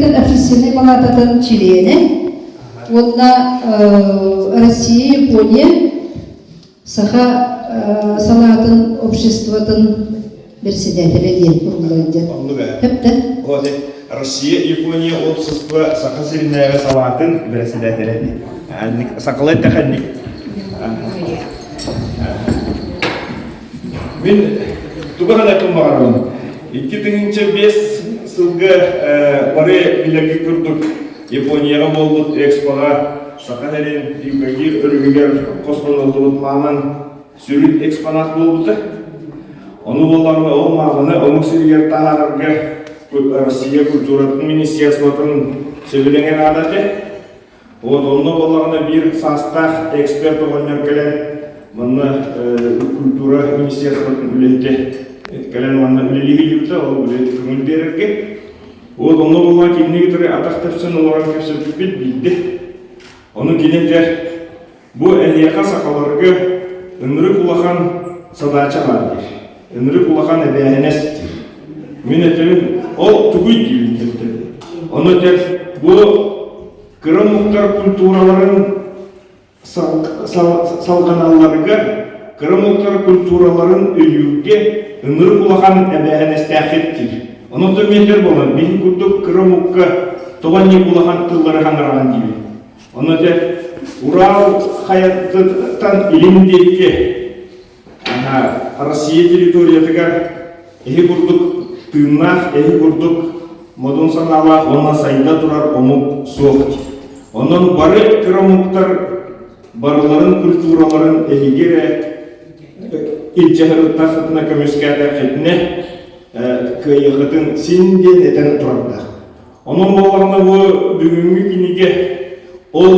Республикатын Общественнай палататын чилиэнэ уонна Россия, Япония саха салаатын обществотын председателэ диэн уруллар диэн. Оннук ээ. Хөптө. Вот Россия, Япония общество Саха сиринээҕи салаатын председателэ диэн. Сахалай тэхэнник. Мин тугу саныахпын баҕарабын. 2005 сылга бары билэргит курдук Японияҕа буолбут экспоҕа Саха сирин Юкагир өрүһүгэр хостоноллубут мааман сүрүн экспонат буолбута. Ону буоллаҕына ол мааманы омук сиригэр таһаарарга Россия культуратын министерствотын сөбүлэҥэ наада этэ. Вот онно буоллаҕына биир саастаах эксперт оҕонньор кэлэн манна культура министерствотын үлэһитэ кэлэн манна үлэлии сылдьыбыта, ол били көҥүл биэрэргэ. Вот онно буоллаҕына кинини кытары атах тэпсэн олорон кэпсэппиппит биирдэ. Ону кини этэр, бу эһиэхэ сахаларга ынырык улахан задача баар диир. Ынырык улахан эбээһинэс диир. Мин этэбин, ол тугуй диибин диэбитэ. Ону этэр, бу кыра омуктар культураларын салҕаналларыгар, кыра омуктар культураларын өйүүргэ ынырык улахан эбээһинэстээххит диир. Онон миэтэр буолан, биһи курдук кыра омукка тоҕо инник улахан тыллары хаҥараҕын диибин. Ону этэр, Урал хайатыттан илин диэки Россия территориятыгар эһи курдук тыыннаах, эһи курдук модун санаалаах уонна сайда турар омук суох. Онон бары кыра омуктар барыларын культураларын эһиги эрэ илдьэ сырыттаххытына көмүскээтэххитинэ кыайыаххытын син диэн этэн турардаах. Онон буоллаҕына бу бүгүҥҥү кинигэ ол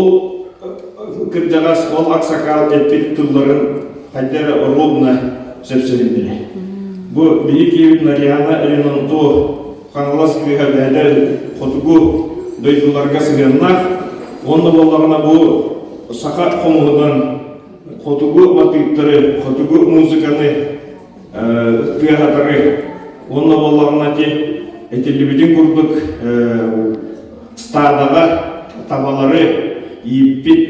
кырдьаҕас, ол аксакаал эппит тылларын хайда эрэ оруобуна сөпсөһүннэрэ. Бу биһи киһибит Нарьяна Ренонто Хаҥалас кыыһа бэйэтэ хотугу дойдуларга сыһыаннаах уонна буоллаҕына бу саха хомуһунан хотугу матыыптары, хотугу музыканы тыаһатары уонна буоллаҕына ити этиллибитин курдук стадаҕа табалары ииппит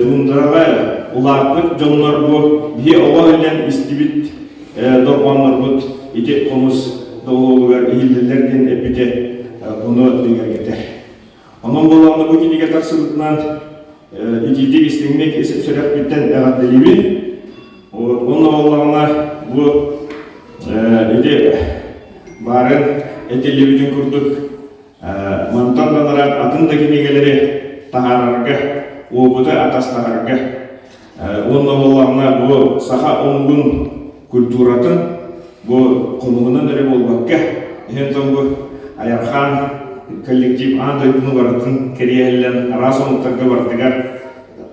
туундараҕа улааппыт дьоннор бу биһи оҕо иһинэн истибит дорҕооннорбут ити хомус доҕуһуолугар иһиллэллэр диэн эппитэ ону бигэргэтэр. Онон буоллаҕына бу кинигэ тахсыбытынан итиитик истиҥник сүрэхпиттэн эҕэрдэлиибин. Уонна буоллаҕына бу ити баарын этиллибитин курдук мантан да атын да кинигэлэри таһаарарга, уопуту атастаһарга уонна буоллаҕына бу саха омугун культуратын бу хомуһунан эрэ буолбакка, иһин бу Айархаан коллектив аан дойдуну барытын кэриэһиллэн араас омуктарга барытыгар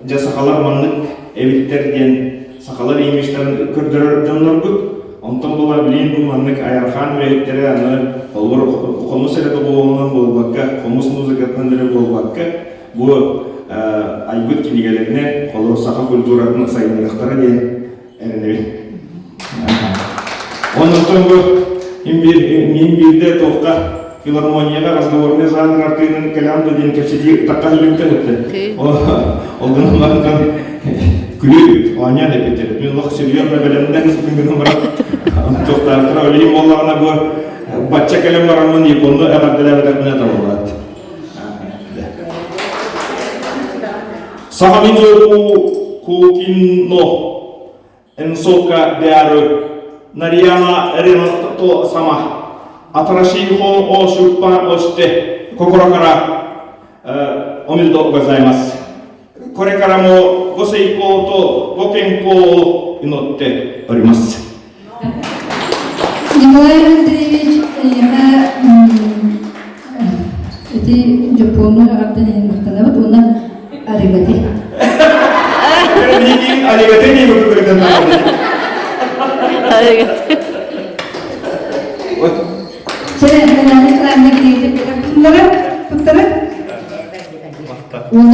дьэ сахалар маннык эбиттэр диэн сахалар имиджтарын көрдөрөр дьоннорбут. Онтон була билигин бу маннык Айархаан үлэһиттэрэ аны холобур хомус эрэ доҕуһуолунан буолбакка, хомус музыкатынан эрэ буолбакка, бу айбыт кинигэлэринэн холобур саха культуратын сайыннарыахтара диэн эрэнэбин. Оннуттан бу мин биирдэ туохха филармонияҕа разговорный жанр артыынын кэлэн да диэн кэпсэтии тахха сүлүктэн өттө. Ол гынан баран күлүү оонньоон эппиттэр. Мин олох серьезно бэлэмнэн гынан баран туохтаахтара олейин буоллаҕына бу бачча кэлэн бараммын японну эҕэрдэлээбэтэхпинэ табыллаат. Сахаминзоку Кукино Энсока Биары Нарияна Ренато сама 新しい本を出版をして心からおめでとうございます。これからもご成功とご健康を祈っております。 Николай Андреевич эйиэхэ ити дьоппуону эҕэрдэн иһин махтанабыт уонна аригати. Аригати Аригати. Чэ, Николаевна, туттара, туттара. Уонна